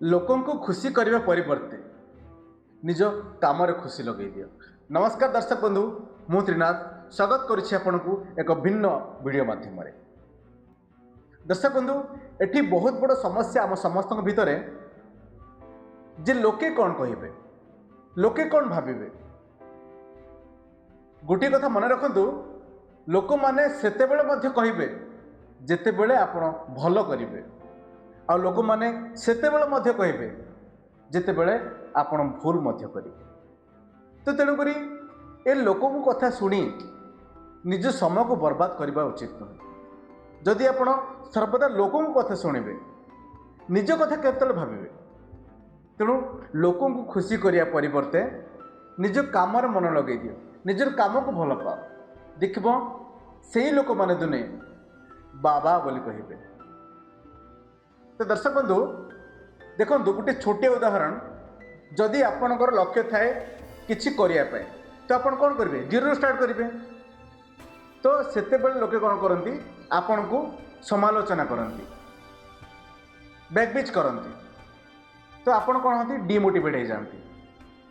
ଲୋକଙ୍କୁ ଖୁସି କରିବା ପରିବର୍ତ୍ତେ ନିଜ କାମରେ ଖୁସି ଲଗେଇ ଦିଅ। ନମସ୍କାର ଦର୍ଶକ ବନ୍ଧୁ, ମୁଁ ତ୍ରିନାଥ ସ୍ୱାଗତ କରୁଛି ଆପଣଙ୍କୁ ଏକ ଭିନ୍ନ ଭିଡ଼ିଓ ମାଧ୍ୟମରେ। ଦର୍ଶକ ବନ୍ଧୁ, ଏଠି ବହୁତ ବଡ଼ ସମସ୍ୟା ଆମ ସମସ୍ତଙ୍କ ଭିତରେ ଯେ ଲୋକେ କ'ଣ କହିବେ, ଲୋକେ କ'ଣ ଭାବିବେ। ଗୋଟିଏ କଥା ମନେ ରଖନ୍ତୁ, ଲୋକମାନେ ସେତେବେଳେ ମଧ୍ୟ କହିବେ ଯେତେବେଳେ ଆପଣ ଭଲ କରିବେ, ଆଉ ଲୋକମାନେ ସେତେବେଳେ ମଧ୍ୟ କହିବେ ଯେତେବେଳେ ଆପଣ ଭୁଲ ମଧ୍ୟ କରିବେ। ତ ତେଣୁକରି ଏ ଲୋକଙ୍କ କଥା ଶୁଣି ନିଜ ସମୟକୁ ବର୍ବାଦ କରିବା ଉଚିତ ନୁହେଁ। ଯଦି ଆପଣ ସର୍ବଦା ଲୋକଙ୍କ କଥା ଶୁଣିବେ, ନିଜ କଥା କେତେବେଳେ ଭାବିବେ? ତେଣୁ ଲୋକଙ୍କୁ ଖୁସି କରିବା ପରିବର୍ତ୍ତେ ନିଜ କାମରେ ମନ ଲଗେଇ ଦିଅ, ନିଜର କାମକୁ ଭଲ ପାଅ। ଦେଖିବ, ସେଇ ଲୋକମାନେ ଦିନେ ବାବା ବୋଲି କହିବେ। ତ ଦର୍ଶକ ବନ୍ଧୁ, ଦେଖନ୍ତୁ ଗୋଟେ ଛୋଟିଆ ଉଦାହରଣ। ଯଦି ଆପଣଙ୍କର ଲକ୍ଷ୍ୟ ଥାଏ କିଛି କରିବା ପାଇଁ, ତ ଆପଣ କ'ଣ କରିବେ? ଜିରୋରୁ ଷ୍ଟାର୍ଟ କରିବେ। ତ ସେତେବେଳେ ଲୋକେ କ'ଣ କରନ୍ତି? ଆପଣଙ୍କୁ ସମାଲୋଚନା କରନ୍ତି, ବ୍ୟାକବିଚ୍ କରନ୍ତି। ତ ଆପଣ କ'ଣ ହୁଅନ୍ତି? ଡିମୋଟିଭେଟ୍ ହେଇଯାଆନ୍ତି,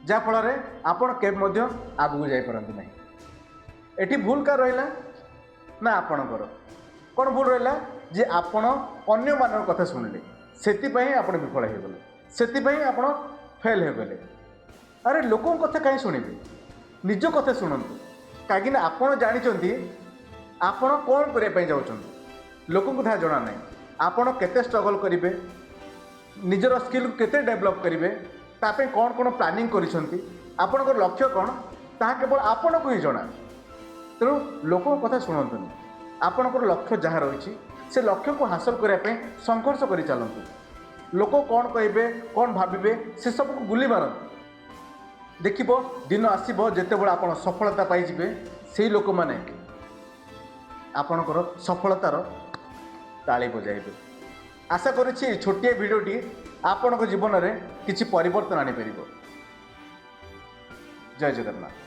ଯାହାଫଳରେ ଆପଣ କେବେ ମଧ୍ୟ ଆଗକୁ ଯାଇପାରନ୍ତି ନାହିଁ। ଏଠି ଭୁଲ କାହାର ରହିଲା ନା ଆପଣଙ୍କର? କ'ଣ ଭୁଲ ରହିଲା ଯେ ଆପଣ ଅନ୍ୟମାନଙ୍କ କଥା ଶୁଣିଲେ, ସେଥିପାଇଁ ଆପଣ ବିଫଳ ହେଇଗଲେ, ସେଥିପାଇଁ ଆପଣ ଫେଲ୍ ହେଇଗଲେ। ଆରେ, ଲୋକଙ୍କ କଥା କାହିଁ ଶୁଣିବେ? ନିଜ କଥା ଶୁଣନ୍ତୁ, କାହିଁକିନା ଆପଣ ଜାଣିଛନ୍ତି ଆପଣ କ'ଣ କରିବା ପାଇଁ ଯାଉଛନ୍ତି। ଲୋକଙ୍କୁ ତାହା ଜଣା ନାହିଁ। ଆପଣ କେତେ ଷ୍ଟ୍ରଗଲ୍ କରିବେ, ନିଜର ସ୍କିଲ୍କୁ କେତେ ଡେଭଲପ୍ କରିବେ, ତା ପାଇଁ କ'ଣ କ'ଣ ପ୍ଲାନିଂ କରିଛନ୍ତି, ଆପଣଙ୍କର ଲକ୍ଷ୍ୟ କ'ଣ, ତାହା କେବଳ ଆପଣଙ୍କୁ ହିଁ ଜଣା। ତେଣୁ ଲୋକଙ୍କ କଥା ଶୁଣନ୍ତୁନି। ଆପଣଙ୍କର ଲକ୍ଷ୍ୟ ଯାହା ରହିଛି, ସେ ଲକ୍ଷ୍ୟକୁ ହାସଲ କରିବା ପାଇଁ ସଂଘର୍ଷ କରି ଚାଲନ୍ତୁ। ଲୋକ କ'ଣ କହିବେ, କ'ଣ ଭାବିବେ, ସେସବୁକୁ ଗୁଲି ମାରନ୍ତୁ। ଦେଖିବ, ଦିନ ଆସିବ ଯେତେବେଳେ ଆପଣ ସଫଳତା ପାଇଯିବେ, ସେଇ ଲୋକମାନେ ଆପଣଙ୍କର ସଫଳତାର ତାଳି ବଜାଇବେ। ଆଶା କରୁଛି ଏହି ଛୋଟିଆ ଭିଡ଼ିଓଟି ଆପଣଙ୍କ ଜୀବନରେ କିଛି ପରିବର୍ତ୍ତନ ଆଣିପାରିବ। ଜୟ ଜଗନ୍ନାଥ।